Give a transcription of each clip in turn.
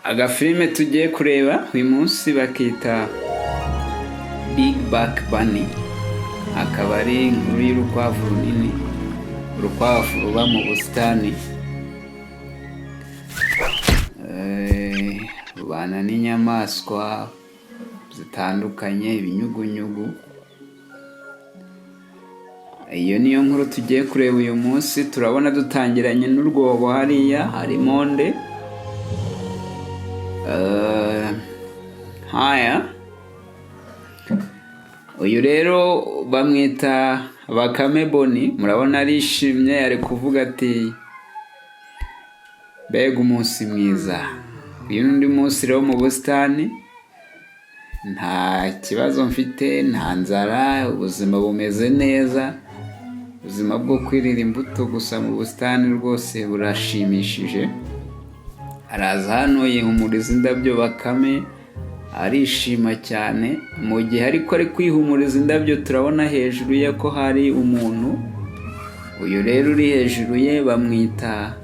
Agafilime tugiye kureba uyu munsi bakita Big Back Bunny, akaba ari inkuru y'urukwavu runini, urukwavu ruba mu busitani, rubana n'inyamaswa zitandukanye, ibinyugunyugu. Iyo niyo nkuru tugiye kureba uyu munsi. Turabona dutangiranye n'urwobo hariya harimo nde? Haya, uyu rero bamwita Bakame Bunny. Murabona arishimye, ari kuvuga ati: "Mbega umunsi mwiza!" Uyu n'undi munsi rero mu busitani, nta kibazo mfite, nta nzara, ubuzima bumeze neza. Ubuzima bwo kwirira imbuto gusa mu busitani rwose burashimishije. Araza hano yihumuriza indabyo. Bakame arishima cyane. Mu gihe ariko ari kwihumuriza indabyo, turabona hejuru ye ko hari umuntu. Uyu rero uri hejuru ye bamwita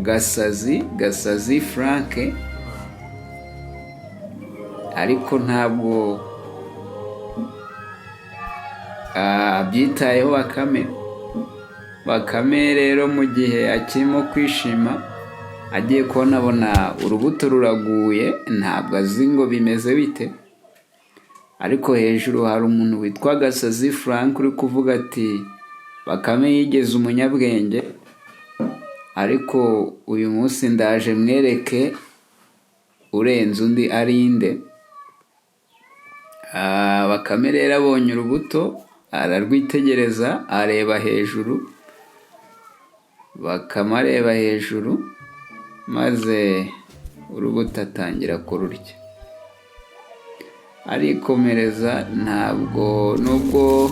Gasazi, Gasazi Frank, ariko ntabwo abyitayeho Bakame. Bakame rero mu gihe akirimo kwishima, agiye kubona abona urubuto ruraguye. Ntabwo azi ngo bimeze bite, ariko hejuru hari umuntu witwa Gasazi Frank uri kuvuga ati: "Bakame yigeze umunyabwenge, ariko uyu munsi ndaje mwereke urenze undi ari inde." Bakame rero abonye urubuto ararwitegereza, areba hejuru. Bakame areba hejuru, maze urubuto atangira kururya, arikomereza. Ntabwo nubwo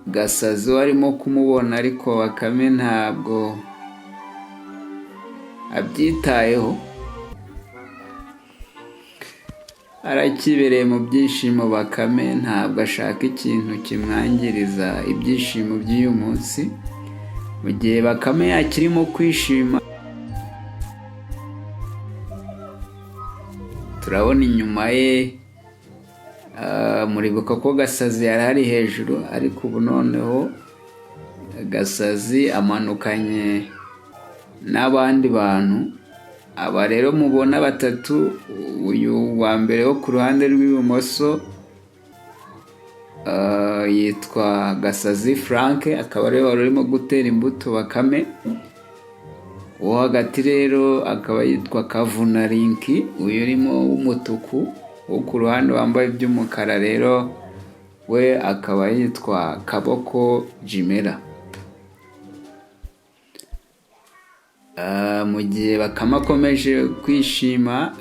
Gasazi we arimo kumubona, ariko Bakame ntabwo abyitayeho, arakibereye mu byishimo. Bakame ntabwo ashaka ikintu kimwangiriza ibyishimo by'uyu munsi. Mu gihe Bakame yakirimo kwishima, turabona inyuma ye, muribuka ko Gasazi yari ari hejuru, ariko ubu noneho Gasazi amanukanye n'abandi bantu. Aba rero mubona batatu, uyu wa mbere wo ku ruhande rw'ibumoso yitwa Gasazi Frank, akaba ariwe wari urimo gutera imbuto Bakame. Uwo hagati rero akaba yitwa Kavuna Linki, uyu urimo w'umutuku. Wo ku ruhande wambaye iby'umukara rero we akaba yitwa Kaboko Jimera. Mu gihe Bakame akomeje kwishima,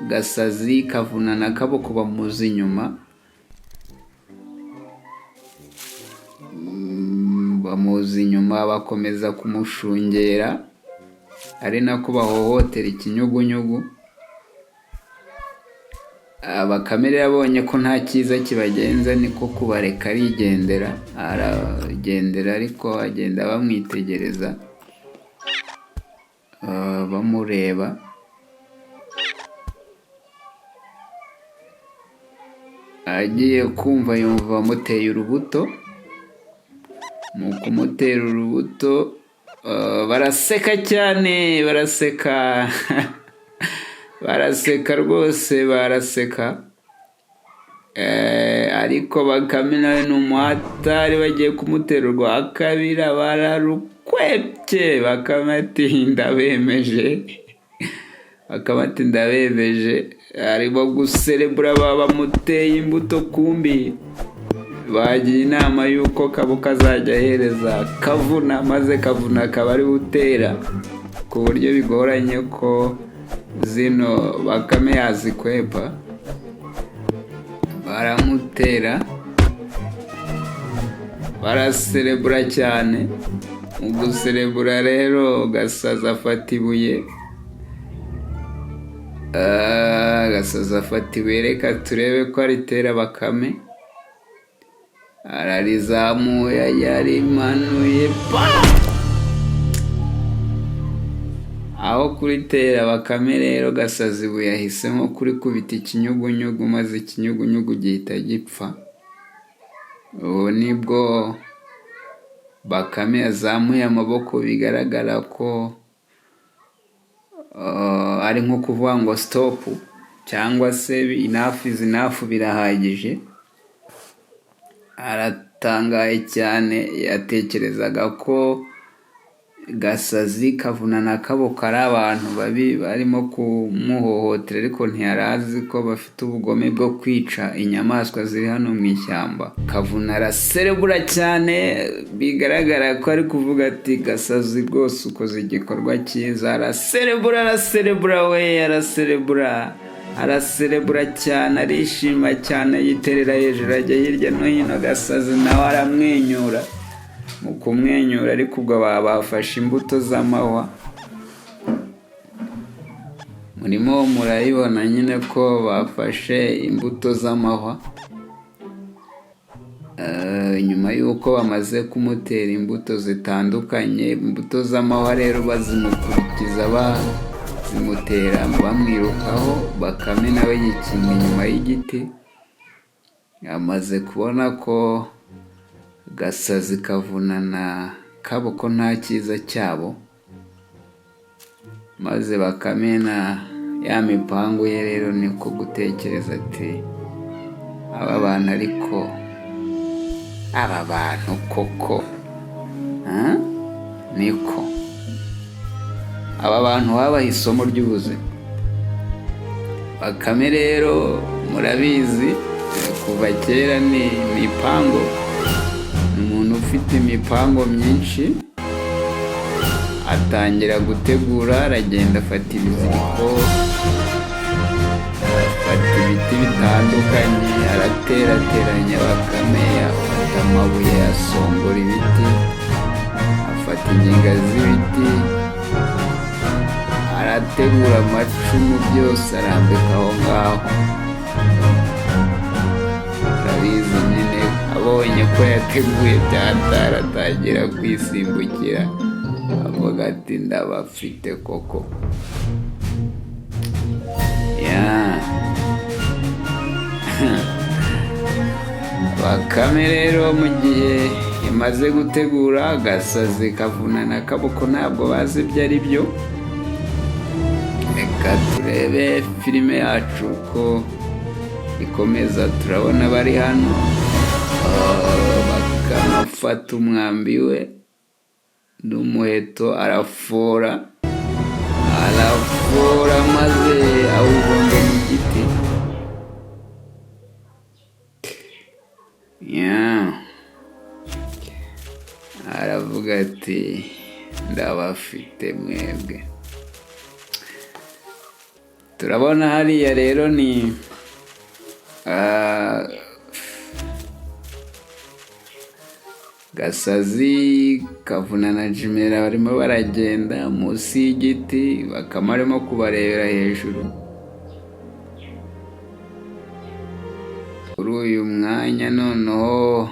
Gasazi, Kavuna na Kaboko bamuza inyuma, bamuza inyuma bakomeza kumushungera, ari nako bahohotera ikinyugunyugu. Bakame rero abonye ko nta cyiza kibagenza, niko kubareka arigendera. Aragendera, ariko agenda bamwitegereza, bamureba. Agiye kumva yumva bamuteye urubuto. Mu kumutera urubuto baraseka cyane, baraseka, baraseka rwose, baraseka. Ariko Bakame nawe ni umuhatari, bagiye kumutera urwa kabiri bararukwebye. Bakame ati: "Ndabemeje." Bakame ati: "Ndabemeje." Arimo guserebura, bamuteye imbuto. Kumbi bagiye inama y'uko Kaboko azajya ahereza Kavuna, maze Kavuna akaba ari utera, ku buryo bigoranye ko zino Bakame yazikwepa. Baramutera, baraserebura cyane. Mu guserebura rero, Gasazi afata ibuye. Gasazi afata ibuye, reka turebe ko aritera Bakame. Ararizamuye, yarimanuye, pa! Aho kuritera Bakame rero, Gasazi ibuye yahisemo kurikubita ikinyugunyugu, maze ikinyugunyugu gihita gipfa. Ubu nibwo Bakame yazamuye amaboko, bigaragara ko ari nko kuvuga ngo stop cyangwa se enough is enough, birahagije. Aratangaye cyane, yatekerezaga ko Gasazi, Kavuna na Kaboko ari abantu babi barimo kumuhohotera, ariko ntiyari azi ko bafite ubugome bwo kwica inyamaswa ziri hano mu ishyamba. Kavuna araserebura cyane, bigaragara ko ari kuvuga ati: "Gasazi, rwose ukoze igikorwa cyiza." Araserebura, araserebura we, araserebura, araserebura cyane, arishima cyane, yiterera hejuru, ajya hirya no hino. Gasazi nawe aramwenyura. Mu kumwenyura ariko ubwo baba bafashe imbuto z'amahwa. Murimo murayibona nyine ko bafashe imbuto z'amahwa nyuma y'uko bamaze kumutera imbuto zitandukanye. Imbuto z'amahwa rero bazimukurikiza, bazimutera bamwirukaho. Bakame nawe yikinga inyuma y'igiti, amaze kubona ko Gasazi, Kavuna na Kaboko nta cyiza cyabo, maze Bakame na ya mipangu ye rero niko gutekereza ati: "Aba bantu, ariko aba bantu koko, niko aba bantu babaha isomo ry'ubuzima." Bakame rero murabizi kuva kera ni imipango, ni umuntu ufite imipango myinshi. Atangira gutegura, aragenda afata ibiziriko, afata ibiti bitandukanye, araterateranya. Bakame afata amabuye, asongora ibiti, afata inginga z'ibiti, arategura amacumu, byose arambika aho ngaho. Urabizi nyine, abonye ko yateguye byatara, atangira kwisimbukira, avuga ati: "Ndabafite koko." Ya Bakame rero mu gihe imaze gutegura, Gasazi, Kavuna na Kaboko ntabwo bazi ibyo ari byo. Reka turebe filime yacu ko ikomeza. Turabona bari hano, bakamufata umwambi we n'umuheto, arafora, arafora, maze awubumba mu giti. Yeah. Aravuga ati: "Ndabafite mwebwe." Turabona hariya rero ni Gasazi, Kavuna na Jimera barimo baragenda munsi y'igiti, Bakame arimo kubarebera hejuru. Kuri uyu mwanya noneho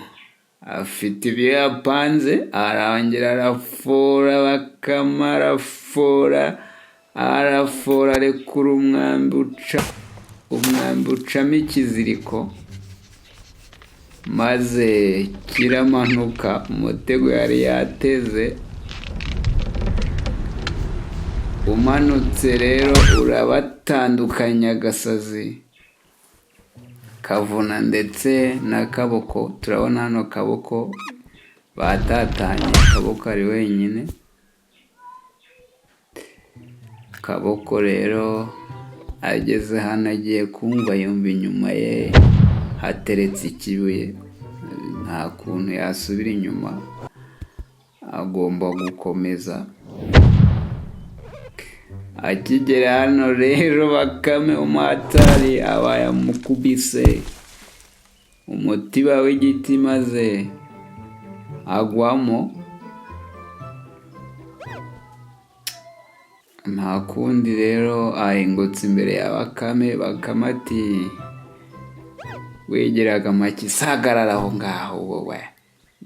afite ibyo yapanze, arangira arafora. Bakame arafora, arafora, arekura umwambi, uca umwambi ucamo ikiziriko, maze kiramanuka. Umutego yari yateze umanutse rero urabatandukanya, Gasazi, Kavuna ndetse na Kaboko. Turabona hano Kaboko batatanye, Kaboko ari wenyine. Kaboko rero ageze hano, agiye kumva yumva inyuma ye hateretse ikibuye. Nta kuntu yasubira inyuma, agomba gukomeza. Akigera hano rero, Bakame umuhatari aba yamukubise umutiba w'igiti, maze agwamo. Nta kundi rero, ahingutse imbere ya Bakame. Bakame ati: "Wigiraga make, sagarara aho ngaho wowe,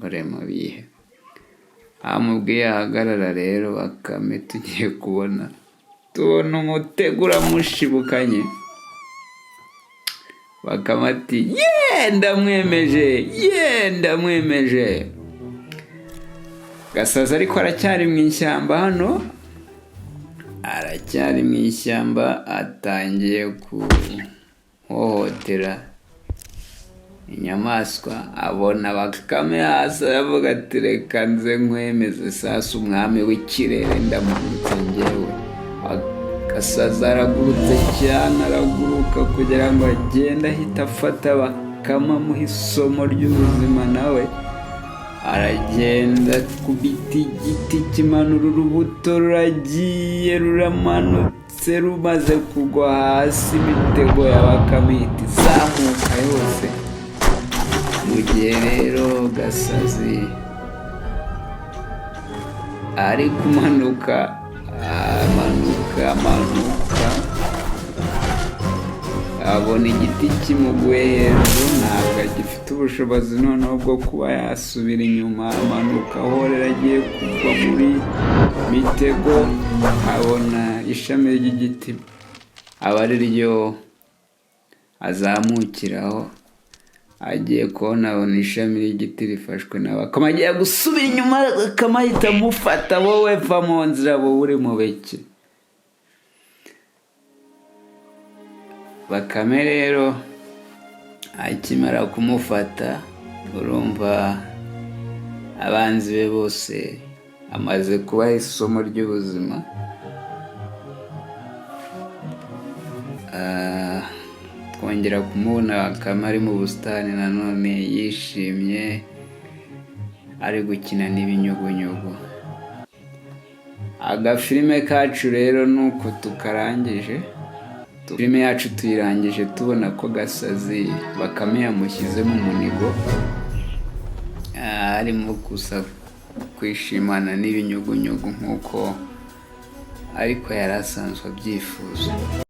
uri mu bihe?" Amubwiye ahagarara rero, Bakame tugiye kubona Tubona umutego uramushibukanye. Bakame ati: "Ye, ndamwemeje, ye, ndamwemeje." Gasazi ariko aracyari mu ishyamba hano, aracyari mu ishyamba, atangiye guhohotera inyamaswa. Abona Bakame hasi, aravuga ati: "Reka nze nkwemeze sasa, umwami w'ikirere, ndamanutse ngewe." Gasazi aragurutse cyane, araguruka kugira ngo agende ahita afata Bakame, amuha isomo ry'ubuzima. Nawe aragenda, akubita igiti, kimanura urubuto, ruragiye, ruramanutse. Rumaze kugwa hasi, imitego ya Bakame ihita izamuka yose. Mu gihe rero Gasazi ari kumanuka, amanuka, amanuka, abona igiti kimuguye hejuru. Ntabwo agifite ubushobozi noneho bwo kuba yasubira inyuma. Amanuka ahorera, agiye kugwa muri mitego, abona ishami ry'igiti, aba ari ryo azamukiraho. Agiye kubona, abona ishami ry'igiti rifashwe na Bakame. Agiye gusubira inyuma, Bakame ahita amufata: "Wowe va mu nzira, wowe uri mu biki?" Bakame rero akimara kumufata, urumva abanzi be bose amaze kubaha isomo ry'ubuzima. Twongera kumubona Bakame ari mu busitani nanone, yishimye, ari gukina n'ibinyugunyugu. Agafilime kacu rero ni uku tukarangije. Filime yacu tuyirangije tubona ko Gasazi Bakame yamushyizemo umunigo, arimo gusa kwishimana n'ibinyugunyugu nk'uko ariko yari asanzwe abyifuza.